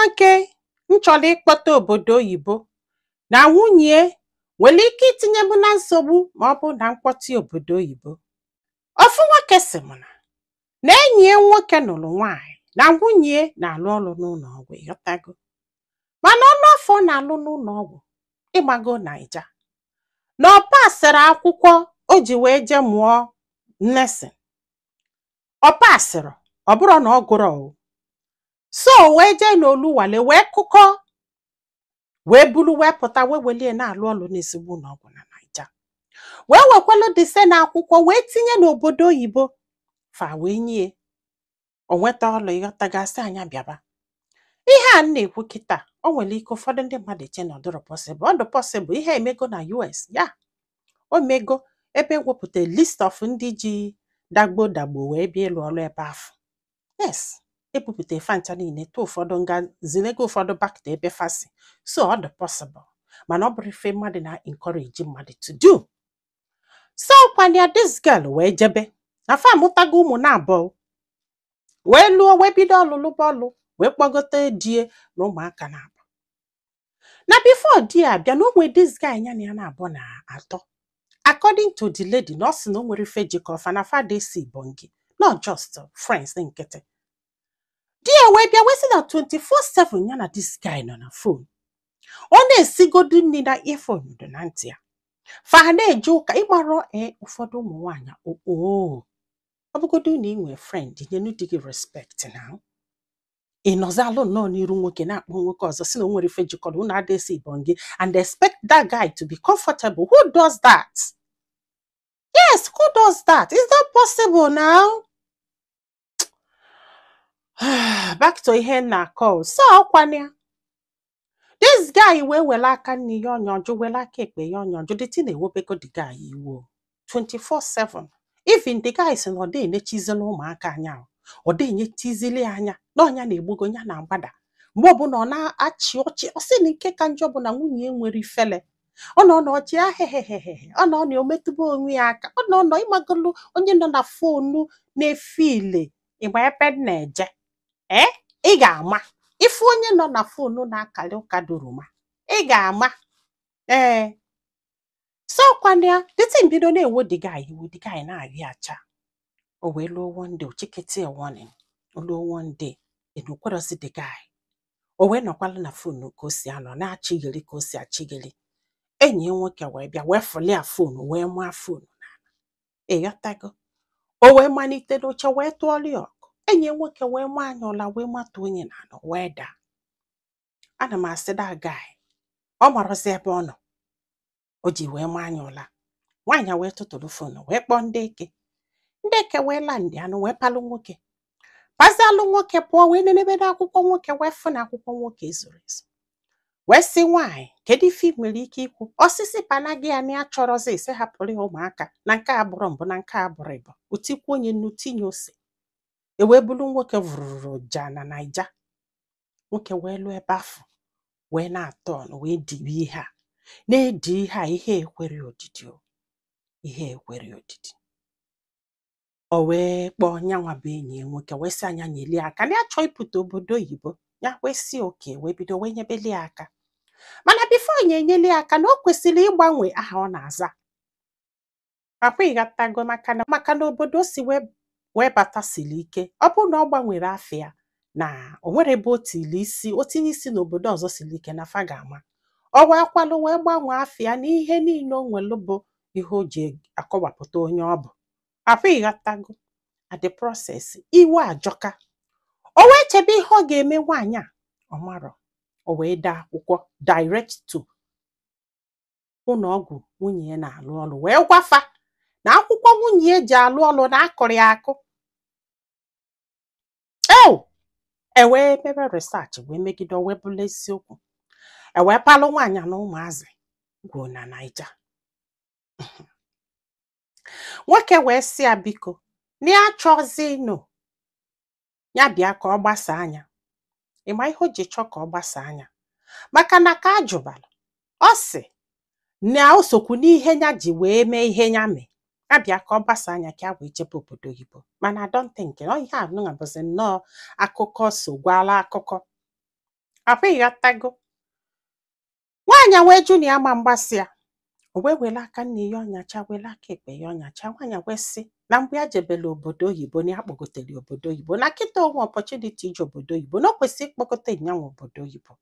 Nwoke m chọrọ ịkpọta obodo oyibo na nwunye nwere ike itinye m na nsogbu ma ọ bụrụ na mkpọta obodo oyibo. Ofu nwoke si m na enyi ya nwoke nụrụ nwaanyị na nwunye na-alụ ọrụ n'ụlọ ọgwụ, ịghọtago? Mana ọnụ afọ ọ na-alụ n'ụlọ ọgwụ, ịgbago Naija, na ọ pasịrị akwụkwọ o ji wee jee mụọ nursing. Ọ pasịrị, ọ bụrụ na ọ gụrụ o so wee jee n'Oluwale wee kụkọ wee buru wee pụta wee welie na-alụ ọrụ n'ezigbo ụlọ ọgwụ na Naija, wee wekwalụ dise na akwụkwọ wee tinye n'obodo oyibo fa wee nye o nweta ọlụ, ịghọtagasị? Anya bịaba ihe a m na-ekwu kịta, o nwere ike ụfọdụ ndị mmadụ eche na ọ dịrọ possible. Ọ dị possible. Ihe emego na US ya, o mego ebe ewepụta list of ndị ji dagbo dagbo wee bịa ịlụ ọrụ ebe afọ. Yes, ebupụta fa ncha niile tụ ụfọdụ nga zinego ụfọdụ back to ebe fasi. So ọ dị possible, mana ọ bụrụ ife mmadụ na encourage mmadụ to do. So kwana this girl wee jebe na fa amụtago ụmụ na abụọ, wee lụọ, wee bido ọlụlụ bọọlụ, wee kpọgote die na ụmụaka na abụọ. Na before di ya abịa, na o nwee this guy ya na ya na-abụọ na atọ. According to the lady, na ọ sị na o nwere ife jikọ fa, na fa dey si bongi, not just friends nkịtị. Di ya wee bịa wee sị na 24/7 ya na this guy nọ na phone. Ọ na-esigodu nri na earphone dị na ntị ya, fa na-eje ụka. Ịgbarọ ee, ụfọdụ ụmụ nwaanyị oo, ọ bụgodu na ị nwee friend, nyenu di gị respect. Na ị nọzalụ nnọọ n'iru nwoke na-akpọ nwoke ọzọ, si na o nwere ife jikọrọ unu, adịghị ibongi, and expect that guy to be comfortable. Who does that? Yes, who does that? It's not possible. Now back to ihe m na-akọ. So ọkwana ya, this guy wee were aka nne ya ọnya ọjụ, were aka ekpe ya ọnya ọjụ. The thing na-ewebego the guy iwe 24/7. Even the guy sị na ọ dị enechizila ụmụaka anya o. Ọ dị enyetizili ya anya na ọnya na-egbugo ya na-agbada mgbe ọbụla ọ na-achị ọchị. Ọ sị na nke ka njọ bụ na nwunye ya nwere ifele. Ọ nọ n'ọchị ahịhịhịhị, ọ nọ na ometụba onwe ya aka, ọ nọ nọ ịmagolu onye nọ na phone na-efe ile ịgba ebe m na-eje. Ee, ị ga-ama ife onye nọ na phone na-akali ụka doroma, ị ga-ama. Ee, so kwana ya, the thing bido na-ewo the guy iwe. The guy na-arị acha. O wee luo one day, ochikete ya warning. O luo one day, enokwerozi the guy. O wee nọkwalụ na phone ka o si anọ na-achịghịrị ka o si achịghịrị. Enyi ya nwoke wee bịa wee fụli ya phone, wee maa phone n'ala, ịghọtago? O wee malite n'oche wee tụọrọ ya ọgụ. Enyi ya nwoke wee maa anya ụla, wee mata onye n'ala, wee daa. Ana m asị that guy, ọ marọzi ebe ọ nọ o ji wee maa anya ụla. Nwaanyị a wee tụtụrụ phone wee kpọọ ndị eke. Ndị eke wee landị anụ, wee palụ nwoke, pazialụ nwoke pụọ, wee nenebe n'akwụkwọ nwoke, wee fụ na akwụkwọ nwoke ezuru ezu, wee sị nwaanyị, kedu ife ị nwere ike ikwu? Osisi panaghị ya na ya chọrọzi ise hapụrụ ya ụmụaka, na nke a bụrụ mbụ, na nke a bụrụ ịbụ otikwu onye nnu tinye ose. E wee bulu nwoke vụrụrụ ja na Naija. Nwoke wee lụọ ebe afọ, wee na-atọ ọnụ, wee dibe ihe a na-edi ihe a. Ihe ekwere odidi o, ihe ekwere odidi. O wee kpọọ nyanwa bụ enyi ya nwoke, wee sị anya nyelie aka na ya chọọ ịpụta obodo oyibo. Ya wee sị oke, wee bido wee nyebeli ya aka. Mana before ya enyeli ya aka, na o kwesịrị ịgbanwe aha ọ na-aza akwa, ịghọtago? Maka na obodo o si wee bata siri ike. Ọ bụrụ na ọ gbanwere afọ ya, na o nwere ebe o tili isi, o tinye isi n'obodo ọzọ siri ike na fa ga-ama. Ọ wee kwalụ wee gbanwee afọ ya na ihe niile o nwelu bụ ihe o ji akọwapụta onye ọ bụ akwa, ịghọtago? At the process, iwe ajọka. O wee chebe ihe ọ ga-eme nwaanyị a, ọ marọ. O wee dee akwụkwọ direct to ụlọ ọgwụ nwunye ya na-alụ ọrụ, wee gwafa na akwụkwọ nwunye ya ji alụ ọrụ na akụrụ ya akụ eo. E wee mebe research, wee megide, o wee bụrụ eziokwu. E wee palụ nwaanyị na ụmụazị gwuo na Naija. Nwoke wee sị ya biko, na ya chọzi ịnụ ya, bịa ka ọ gbasa anya. Ịma ihe o ji chọọ ka ọ gbasa anya? Maka na ka a jụbara, ọ sị na o sokwu n'ihe ya ji wee mee ihe ya mee. Ya bịa ka ọ gbasa anya ka ya wee jebe obodo oyibo. Mana I don't think ọ ihe a nụnwa bụzi nnọọ akụkọ so gwala akụkọ. Akwa ịghọtago? Nwaanyị wee jụ na ya ma mgbasị ya. O wee were aka nne ya ọnyacha, were aka ekpe ya ọnyacha. Nwaanyị wee sị na mgbe ya jebele obodo oyibo, na ya kpọgotere obodo oyibo, na kịta onwe opportunity ije obodo oyibo, na o kwesịrị ịkpọgote nyanwa obodo oyibo.